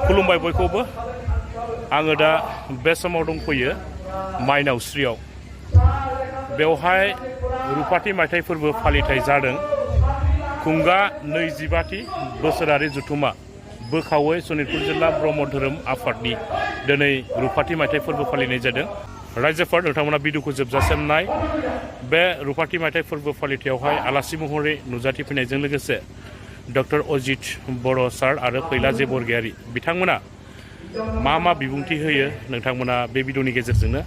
खुलुमबाय बयखौबो आङो दा बे समाव दंफैयो माइनावस्रियाव बेवहाय रुपाथि मायथाइ फोरबो फालिथाय जादों खुंगा 25थि बोसोरारि जुथुमा बोखावै सनितपुर जिल्ला ब्रह्म धोरोम आफादनि दिनै रुपाथि मायथाइ फोरबो फालिनाय जादों रायजोफोर नोंथांमोना भिडिअखौ जोबजासिम नाय बे रुपाथि मायथाइ फोरबो फालिथायावहाय आलासि महरै नुजाथिफैनायजों लोगोसे डक्टर अजित बर' सार आरो फैलाजे बरगयारी बिथांमोना मा बिबुंथि होयो नोंथांमोना बे भिडिअनि गेजेरजोंनो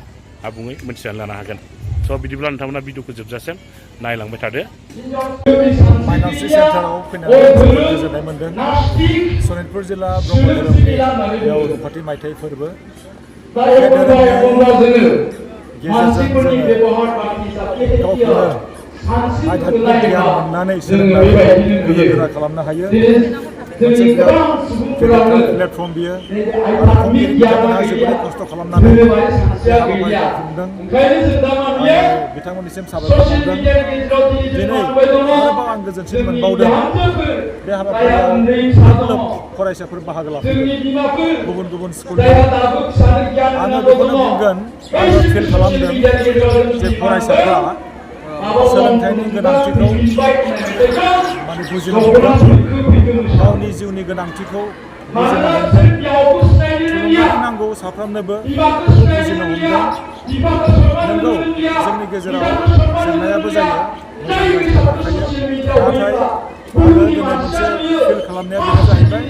आबुङै मिथिनानै लानो हागोन स' बिदिब्ला नोंथांमोना भिडिअखौ जोबजासिम नायलांबाय थादो माइनावस्रि सेन्टाराव फैनानै जोबोद गोजोननाय मोनदों सनितपुर जिल्ला ब्रह्म धोरोमनि बेयाव रुपाथि मायथाइ फोरबो बे धोरोमनि गेजेरजों जोङो गावखौनो आध्यात्मिक गियान मोननानै सोलोंनानै गोहो गोरा खालामनो हायो मोनसे बिराद प्लेटफर्म बियो आरो खुंगिरि बिथांमोनहा जोबोद खस्थ' खालामनानै बे हाबाफारिखौ खुंदों आरो बिथांमोननिसिम साबायखर बावदों दिनै आरोबाव आं गोजोनसिन मोनबावदों बे हाबाफारियाव लोब फरायसाफोर बाहागो लाफैदों गुबुन गुबुन स्कुलनि आङो बेखौनो बुंगोन आङो फिल खालामदों जे फरायसाफ्रा सोलोंथाइनि गोनांथिखौ माने बुजिनो हमदों गावनि जिउनि गोनांथिखौ बुजिनो हमदों थुलुंगा नांगौ साफ्रोमनोबो बुजिनो हमदों नंगौ जोंनि गेजेराव जेंनायाबो जायो नाथाय आङो दिनै मोनसे फिल खालामनाया बेनो जाहैबाय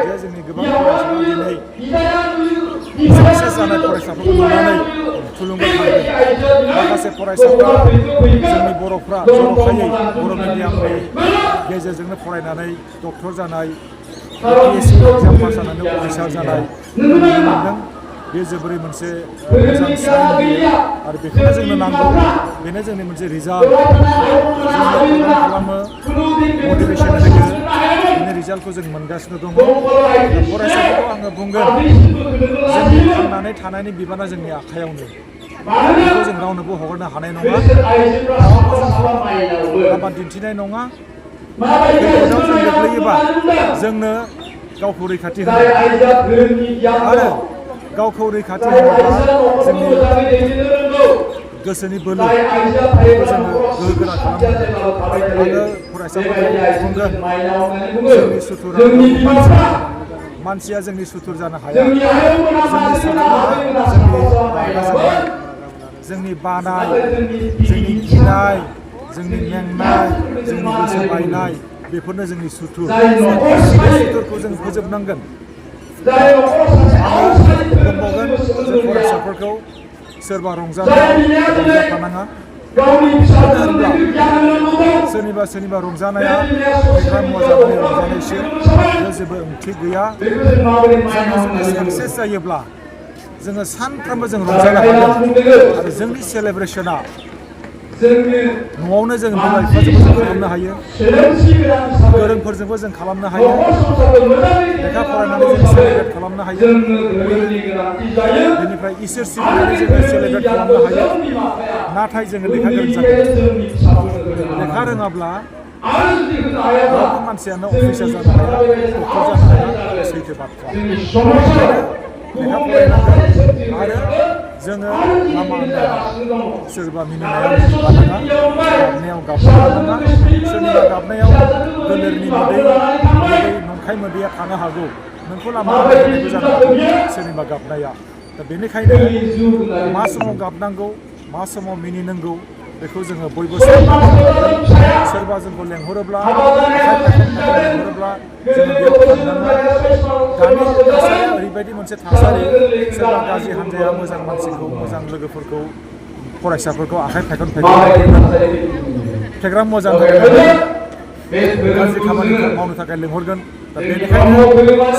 जे जोंनि गोबां फरायसाफ्रा दिनै साक्सेस जानाय फरायसाफोरखौ नुनानै थुलुंगा खांदों माखासे फरायसाफ्रा जोंनि बर'फ्रा जर'खायै बर' मिडियामनि गेजेरजोंनो फरायनानै डक्टर जानाय APSC एग्जाम पास जानानै अफिसार जानाय नुनो मोनदों बे जोबोरै मोनसे मोजां साइन बियो आरो बेखौनो जोंनो नांगौ बेनो जोंनि मोनसे रिजाल्ट जों प्रग्राम खालामो मटिभेसन होयो बेनि रिजाल्टखौ जों मोनगासिनो दङ फरायसाफोरखौ आङो बुंगोन जोंनि थांनानै थानायनि बिबाना जोंनि आखायावनो बेखौ जों रावनोबो हगारनो हानाय नङा लामा दिन्थिनाय नङा खैफोदाव जों गोग्लैयोबा जोंनो गावखौ रैखाथि होनांगौ आरो गावखौ रैखाथि होनोब्ला जोंनि गोसोनि बोलो बेखौ जोङो गोहो गोरा खालामनांगोन आङो फरायसाफोरखौ बुंगोन जोंनि सुथुरा मानसिया जोंनि सुथुर जानो हाया जोंनि सुथुरा जोंनि बानाय जोंनि गिनाय जोंनि मेंनाय जोंनि गोसो बायनाय बेफोरनो जोंनि सुथुर बे सुथुरखौ जों फोजोबनांगोन आङो बुंबावगोन जे फरायसाफोरखौ सोरबा रंजाफानाङा सोरनिबा रंजानाया फेग्रा मुवा जानानै रंजानायसो बेयाव जेबो ओंथि गैया जोङो साक्सेस जायोब्ला जोङो सानफ्रोमबो जों रंजानो हागोन आरो जोंनि सेलेब्रेसना न'आवनो जों बिमा बिफाजोंबो जों खालामनो हायो गोरोंफोरजोंबो जों खालामनो हायो लेखा फरायनानै जों सेलेब्रेट खालामनो हायो बेनिफ्राय इसोर सिबिनानै जोङो सेलेब्रेट खालामनो हायो नाथाय जोङो लेखा गोरों जागोन लेखा रोङाब्ला रावबो मानसियानो अफिसार जानो हाया डक्टर जानो हाया सैथो बाथ्रा लेखा फरायनांगोन आरो जोङो लामा आन्दायनाङा सोरबा मिनिनायाव मिनिनाङा गाबनायाव गाबनाङा सोरनिबा गाबनायाव गोलेरनि मोदै नंखाय मोदैया थानो हागौ नोंखौ लामा आन्दायनायबो जानो हागौ सोरनिबा गाबनाया दा बेनिखायनो मा समाव गाबनांगौ मा समाव मिनिनांगौ बेखौ जोङो बयबो सोरबा जोंखौ लेंहरोब्ला लेंहरोब्ला जोङो बेयाव थांनांगोन दानि थासारिया ओरैबायदि मोनसे थासारि सोरबा गाज्रि हान्जाया मोजां मानसिखौ मोजां लोगोफोरखौ फरायसाफोरखौ आखाइ फायखन फेग्रा मुवा जानो थाखाय गाज्रि खामानि मावनो थाखाय लेंहरगोन दा बेनिखायनो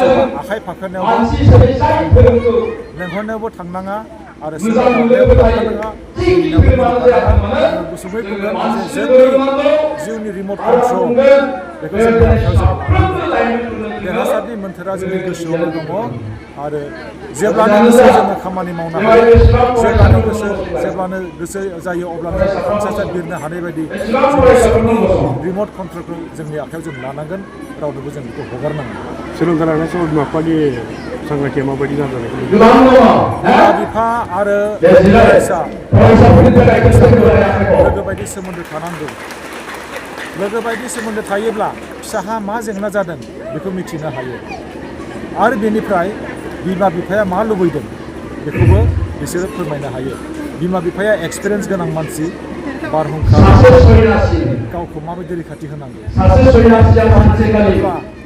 सोरबा आखाइ फायखननायावबो लेंहरनायावबो थांनाङा आरो सोरबा गाबनायावबो थांनाङा गुसुङै बुंगोन जे जोंनि जिउनि रिमट कन्ट्रल बेखौ जोंनि आखायाव देरहासारनि मोन्थोरा जोंनि गोसोआवनो दङ आरो जेब्लानो गोसो जोङो खामानि मावनो हायो जेब्लानो गोसो जायो अब्लानो सानसे बिरनो हानाय बायदि जोंनि जिउनि रिमट कन्ट्रलखौ जोंनि आखायाव जों लानांगोन रावनोबो जों बेखौ हगारनांगोन सोलोंथाइ लानाय समाव बिमा बिफानि सांग्रांथिया माबायदि जाजानाय बिमा बिफा आरो लोगो बायदि सोमोन्दो थानांगौ लोगो बायदि सोमोन्दो थायोब्ला फिसाहा मा जेंना जादों बेखौ मिथिनो हायो आरो बेनिफ्राय बिमा बिफाया मा लुबैदों बेखौबो बिसोरो फोरमायनो हायो बिमा बिफाया एक्सपिरियेन्स गोनां मानसि बारहुंखा गावखौ माबायदि रैखाथि होनांगौ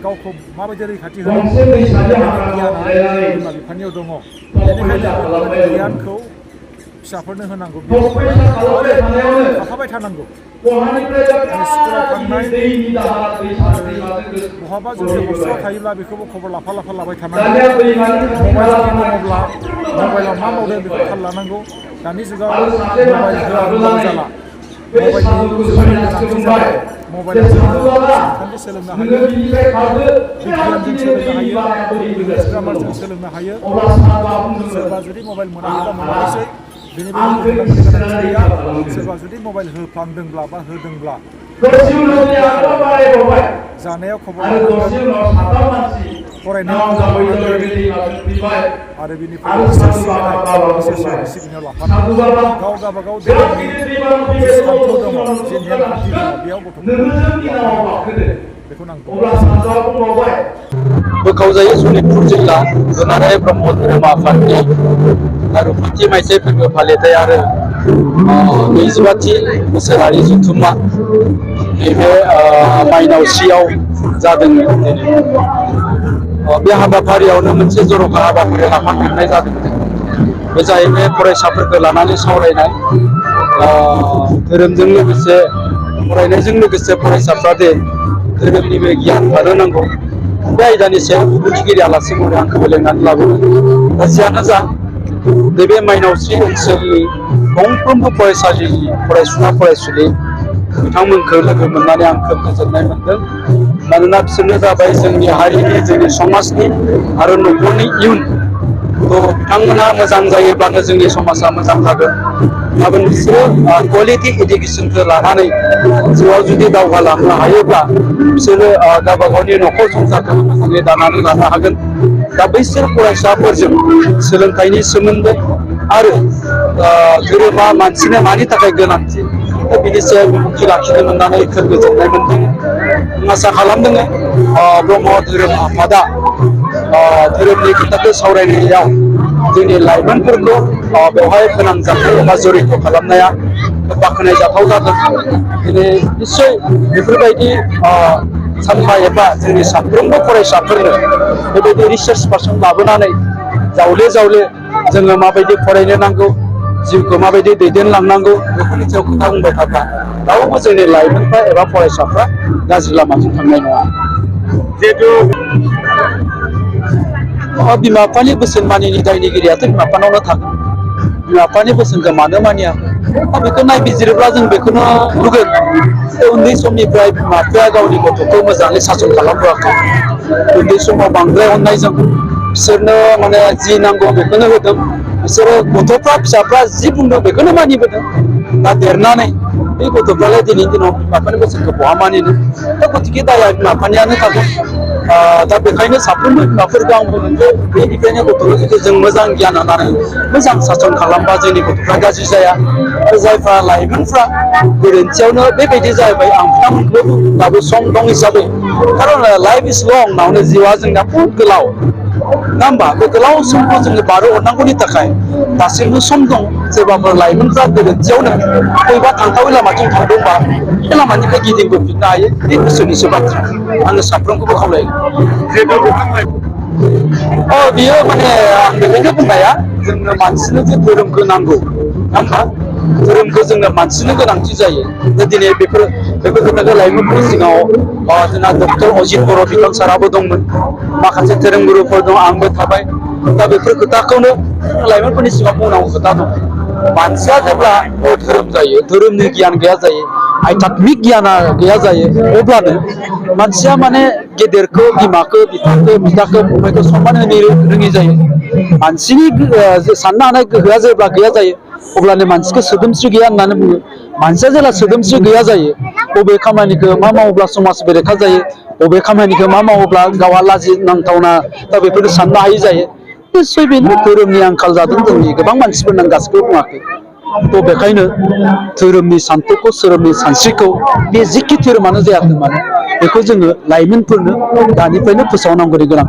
गावखौ माबायदि रैखाथि होनांगौ गियाना बिमा बिफानियाव दङ बेनिखायनो गियानखौ फिसाफोरनो होनांगौ थाफाबाय थानांगौ स्कुलाव थांनाय बहाबा जुदि हस्टेलाव थायोब्ला बेखौबो खबर लाफा लाबाय थानांगौ मबाइल दङब्ला मबाइलाव मा मावदों बेखौ थाल लानांगौ दानि जुगाव मबाइल होआब्लाबो जाला मबाइलाव सानखान्थि सोलोंनो हायो बिगियानजों सोलोंनो हायो इंलिस ग्रामारजों सोलोंनो हायो सोरबा जुदि मबाइल मोनाखैबा मोनाखैसै सोरबा जुदि मबाइल होफ्लांदोंब्ला बा होदोंब्ला जानायाव खबर फरायनायाव आरो बेनिफ्राय सिबिनायाव लाफानांगौ गाव गावबागाव धोरोमनि सान्थौ दङ जे नेमखान्थि दङ बेयाव गथ'फोरखौ बेखौ नांगौ बोखावजायो सनितपुर जिल्ला दुलाराय ब्रह्म धोरोम आफादनि रुपथि मायथाइ फोरबो फालिथाय आरो 25थि बोसोरारि जथुम्मा नैबे माइनावस्रियाव जादों बे हाबाफारियावनो मोनसे जर'खा हाबाफारि लाफादेरनाय जादों बे जाहैबाय फरायसाफोरखौ लानानै सावरायनाय धोरोमजों लोगोसे फरायनायजों लोगोसे फरायसाफ्रा दे धोरोमनिबो गियान थानो नांगौ बे आयदानि सायाव बिबुंथिगिरि आलासि महरै आंखौ लेंनानै लाबोदों जियानो जा नैबे माइनावस्रि ओनसोलनि गंफ्रोमबो फरायसालिनि फरायसुला फरायसुलि बिथांमोनखौ लोगो मोननानै आं खोब गोजोननाय मोनदों मानोना बिसोरनो जाबाय जोंनि हारिनि जोंनि समाजनि आरो न'खरनि इयुन बिथांमोना मोजां जायोब्लानो जोंनि समाजा मोजां जागोन गाबोन बिसोरो क्वालिटि इडुकेसनखौ लानानै जिउआव जुदि दावगालांनो हायोब्ला बिसोरो गावबा गावनि न'खर संसारखौ मोजाङै दानानै लानो हागोन दा बैसोर फरायसाफोरजों सोलोंथाइनि सोमोन्दै आरो धोरोमा मानसिनो मानि थाखाय गोनांथि बिनि सायाव बिबुंथि लाखिनो मोननानै खोब गोजोननाय मोनदों आसा खालामदों ब्रह्म धोरोम आफादा धोरोमनि खोथाखौ सावरायनायाव जोंनि लाइमोनफोरखौ बेवहाय फोनांजाबनाय एबा जरित खालामनाया बाख्नायजाथाव जादों दिनै निस्सय बेफोरबायदि सानफा एबा जोंनि साफ्रोमबो फरायसाफोरनो बेबायदि रिसार्च पार्सन लाबोनानै जावले जोङो माबायदि फरायनो नांगौ जिउखौ माबायदि दैदेनलांनांगौ बेफोरनि सायाव खोथा बुंबाय थाब्ला रावबो जोंनि लाइमोनफ्रा एबा फरायसाफ्रा गाज्रि लामाजों थांनाय नङा जिहेथु बिमा बिफानि बोसोन मानिनि दायनिगिरियाथ' बिमा बिफानावनो थागोन बिमा बिफानि बोसोनखौ मानो मानिया बेखौ नायबिजिरोब्ला जों बेखौनो नुगोन उन्दै समनिफ्राय बिमा बिफाया गावनि गथ'खौ मोजाङै सासन खालामबोआखै उन्दै समाव बांद्राय अननायजों बिसोरनो माने जि नांगौ बेखौनो होदों बिसोरो गथ'फ्रा फिसाफ्रा जि बुंदों बेखौनो मानिबोदों दा देरनानै बे गथ'फ्रालाय दिनैनि दिनाव बिमा बिफानि बोसोनखौ बहा मानिनो दा गतिके दाया बिमा बिफानियानो थागोन दा बेखायनो साफ्रोमबो बिमाफोरखौ आं बुंदों जे बेनिफ्रायनो गथ'खौ जुदि जों मोजां गियान होनानै मोजां सासन खालामबा जोंनि गथ'फ्रा गाज्रि जाया आरो जायफ्रा लाइमोनफ्रा गोरोन्थियावनो बेबायदि जाहैबाय आं बिथांमोनखौबो दाबो सम दं हिसाबै खारन लाइफ इज लं नावनो जिउआ जोंना बहुद गोलाव नङा होमबा बे गोलाव समखौ जोङो बारहोहरनांगौनि थाखाय दासिमबो सम दं सोरबाफोर लाइमोनफ्रा गोरोन्थियावनो बबेबा थांथावै लामाथिं थांदोंबा बे लामानिफ्राय गिदिंबोफिननो हायो बे गोसोनिसो बाथ्रा आङो साफ्रोमखौबो खावलायो बियो माने आं बेखौनो बुंनाया जोंनो मानसिनो जे धोरोमखौ नांगौ नङा होमबा धोरोमखौ जोंनो मानसिनो गोनांथि जायो दिनै बेफोर खोथाखौ लाइमोनफोरनि सिगाङाव जोंना डक्टर अजित बर' बिथां साराबो दंमोन माखासे धोरोमगुरुफोर दं आंबो थाबाय दा बेफोर खोथाखौनो लाइमोनफोरनि सिगाङाव बुंनांगौ खोथा दं मानसिया जेब्ला धोरोम जायो धोरोमनि गियान गैया जायो आध्यात्मिक गियाना गैया जायो अब्लानो मानसिया माने गेदेरखौ बिमाखौ बिफाखौ बिदाखौ फंबायखौ सनमान होनो रोङि जायो मानसिनि साननो हानाय गोहोआ जेब्ला गैया जायो अब्लानो मानसिखौ सोदोमस्रि गैया होननानै बुङो मानसिया जेब्ला सोदोमस्रि गैया जायो बबे खामानिखौ मा मावोब्ला समाज बेरेखा जायो बबे खामानिखौ मा मावोब्ला गावहा लाजिनांथावना दा बेफोरखौ साननो हायि जायो निस्सय बेनो धोरोमनि आंखाल जादों जोंनि गोबां मानसिफोरनो आं गासिखौबो बुङाखै थ' बेखायनो धोरोमनि सान्थौखौ धोरोमनि सानस्रिखौ बे जिखि धोरोमानो जायाथों मानो बेखौ जोङो लाइमोनफोरनो दानिफ्रायनो फोसावनांगौनि गोनांथि